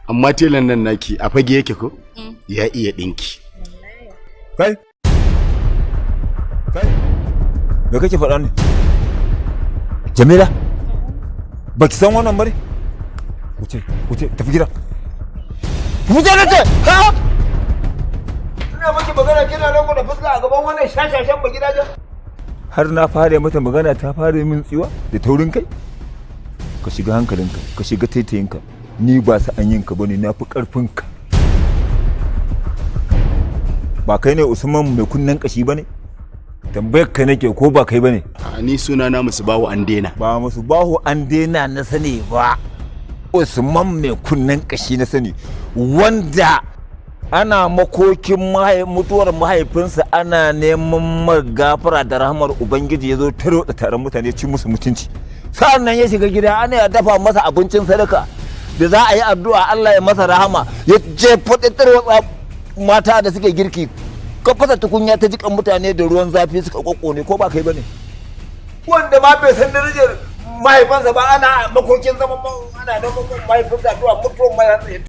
Amma telan nan naki a fage yake ko? Ya iya dinki. Kai. Kai. Me kake faɗa ne? Jamila? Baki san wannan bane? Wuce, wuce, tafi gida. Wuce na ce! Ha? Ina miki magana kina nan da fuska a gaban wannan shashashan ba gidajen. Har na fara mata magana ta fara min tsiwa da taurin kai. Ka shiga hankalinka, ka shiga taitayinka. Ni ba sa'an yinka bane, na fi ƙarfinka. Ba kai ne Usman mai kunnen kashi bane? Tambayar ka nake ko ba kai bane? Ni suna na Musubahu Andena. Ba Musubahu Andena na sani ba. Usman mai kunnen kashi na sani, wanda ana makokin mutuwar mahaifinsa ana neman gafara da rahmar Ubangiji ya zo tarwatsa taron mutane ci musu mutunci. Sa'an nan ya shiga gida ana ya dafa masa abincin sadaka da za a yi addu'a Allah ya masa rahama, ya jefa tarwatsa mata da suke girki, ka fasa tukunya ta jikan mutane da ruwan zafi suka kokkone, ko ba kai bane? Wanda ma bai san darajar mahaifinsa ba ana makokin zaman ana neman mahaifinsa addu'a mutuwar mahaifinsa.